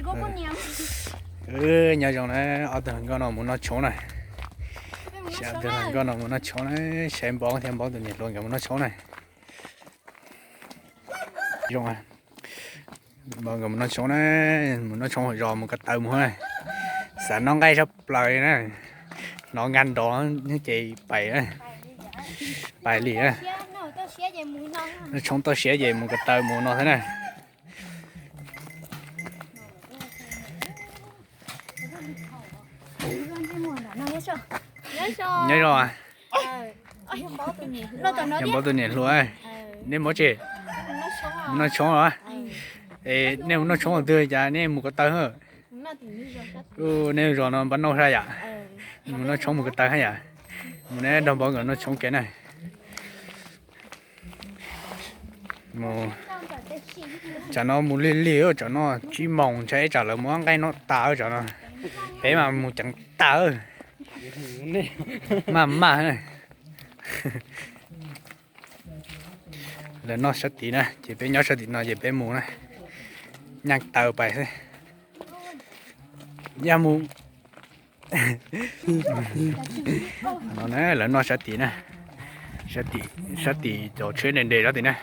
Nyob zoo na, ob tug hluas nkauj no mus noj tshoob na. Ob tug hluas nkauj no mus noj tshoob na, Saib Npaub thiab Npaub tus niam hluas nkawd mus noj tshoob na. Zoo, Npaub nkawd mus noj tshoob na, mus noj tshoob hauv zos mus ko taw mus na. Xav noj nqaij tshaj plaws li na. Hnov nkag nrov ces pais, pais li. Noj tshoob toj siab ces mus ko taw mus no thiab na. Nyob zoo, yog Npaub tus niam hluas, nej mus tsi? Mus noj tshoob los? Es nej mus noj tshoob twg cas nej mus ko taw? Nej zos no npaj noj sab yam, mus noj tshoob mus ko taw hab yam. Mus neb nrog Npaub nkawd noj tshoob kev na. Mus, tsam no mus lig lig, tsam no tsib moos ntshai tsam lawv muab nqaij noj tas tsam no. Peb mas mus ceev tas. Maj maj. Lawv noj sab tid na ces peb nyob sab tim no ces peb mus na. Nyaj taw pais xwb. Yog mus no na, lawv noj sab tid na. Sab tim, sab tim cov tsheb nres nres sab tid na.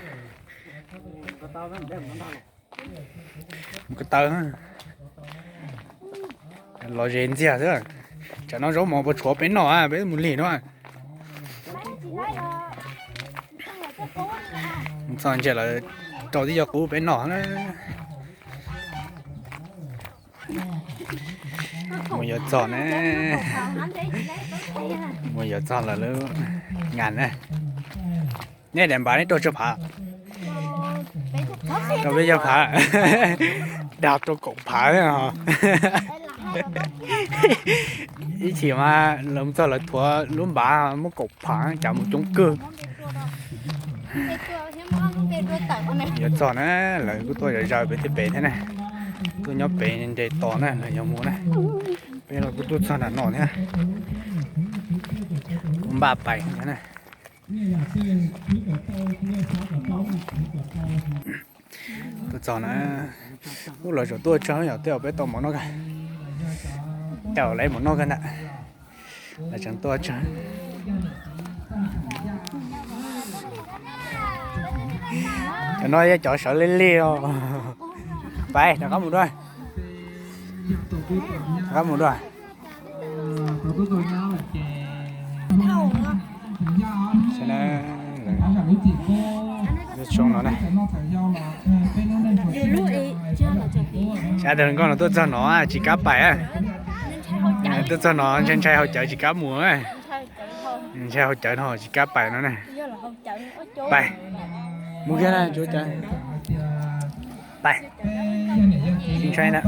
Mus ko taw, los ze ntxiag xwb. Tsam no zaub mov puas tshuav peb noj, peb mus lig no. Txog ntshe lawv rau tib co qub peb noj na. Mus yuav txog na. Mus yuav txog lawv lub ngas na. Nej daim npav nej rau tsawg phav? Rau peb caug phav. Dag rau kaum phav os. Ib chim mas lawv mus txog lawv thuav lub npav muab kaum phav cas mus coob kawg. Yuav txog na, lawv kuj tuaj zom zaws pem thiab pem thiab na. Tuaj nyob pem nres tos na, lawv yuav mus na. Peb los kuj tuaj txog nram no thiab. Kuj npaj pais thiab na. Tuaj txog na, ub los zaum tuaj tsawg yom, tej zaum peb tau mov noj kawg. Tej zaum lawv mov noj kawg ntag. Lawv tseem tuaj tsawg. Cov no yog cov sawv lig lig os. Pais rov qab mus dua. Rov qab mus dua. Nyob zoo no na. Sab tag nkoj no tuaj txog no tsis kam pais. Tuaj txog no ntshai ntshai haus cawv tsis kam mus. Ntshai haus cawv no tsis kam pais no na. Pais, mus kiag na, pais, ntshai na.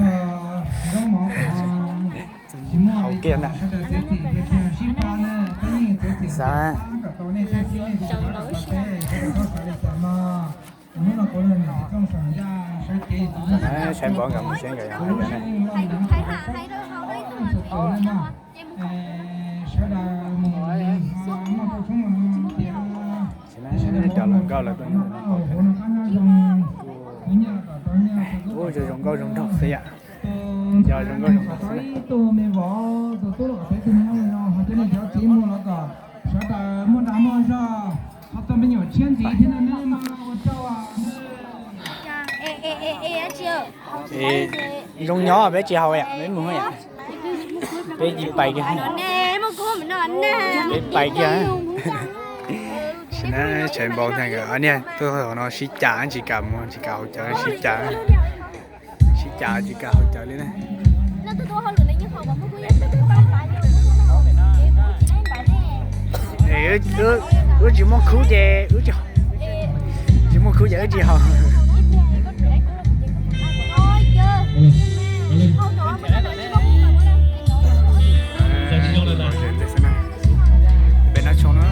Haus kiag ntag. Xav, saib npov nkawd mus seb nkawd yog hais tias na. Cov hluas nkauj lawv tuaj nyob no, ub, zoo nkauj zoo nraug xwb yam. Cov zoo nkauj zoo nraug xwb. Sawv daws muaj dag muaj zog, ho tau me nyuam tshiab ntxiv thiab no ne, ua tsaug. Zoo nyob peb tsis haus yam, peb mus yam. Peb tsis pais kiag. Peb pais kiag. Saib npau thiab nkawd ob niag tuaj no sib cav tsis kam mus, tsis kam haus cawv, sib cav, sib cav tsis kam haus cawv li na. Wb tsis muaj khub ces, tsis muaj khub ces wb tsis haus. Peb noj tshoob na.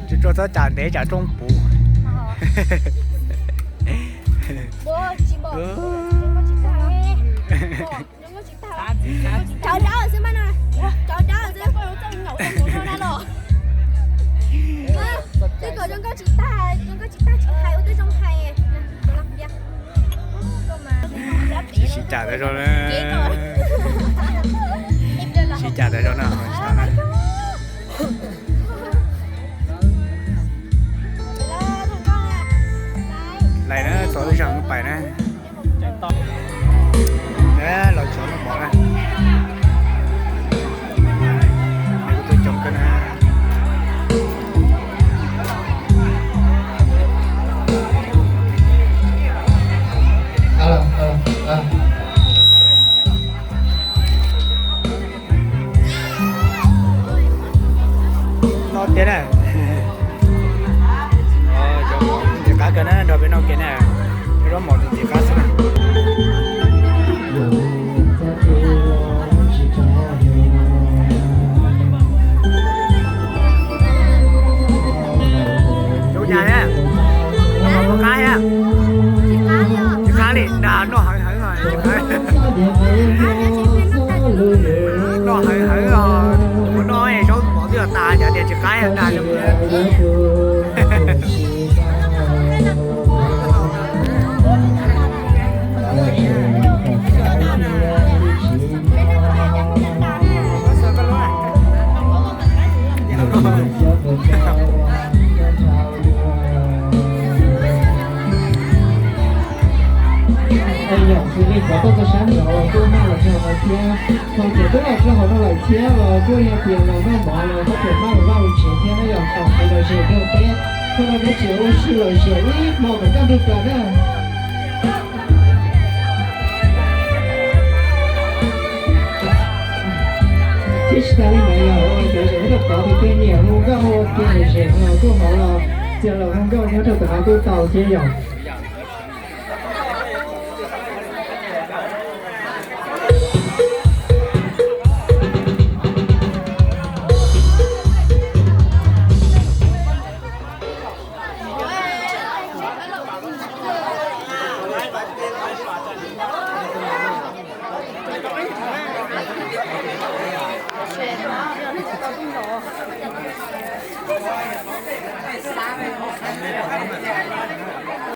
Tsis tshua txhob cam ntev tsam rooj puv. Ua, Nkauj tsis tag, nkauj tsis tag tsis hais ua twb zoo hais. Sib cam tas zog na. Sib cam tas zog na. Lais na, txog lub zos pais na. Los tso noj mov na. Kuv tuaj coob kawg na. No tiag na. Ntxim qab kawg na, nrog peb noj kiag na. Zaub mov ntxim qab xwb na. Zoo nyag thiab, qab thiab. Tsis qab li, noj heev heev os. Noj heev heev os, ua no zaub mov twb yog tas, cas tias tsis qab dag li. Yog xws li cov tuaj txog sab nraud los kuj maj los rau hauv no thiab, ho cov twb los rau hauv no lawm thiab los kuj yog tias los noj mov los kuj tseem maj los vaj los tsev thiab na yom, kom sawv daws zem rau peb, thiab no peb tseem ua si lom zem ib hmo kom kaj ntug plaws na. Thiab tsis tas li ntawd los ua cov zem nyob rau tod tus twg nyiam hu nkauj hu ua ke zem los tuaj hauv los, ces los hu nkauj nyob rau tom no kuj tau thiab yom.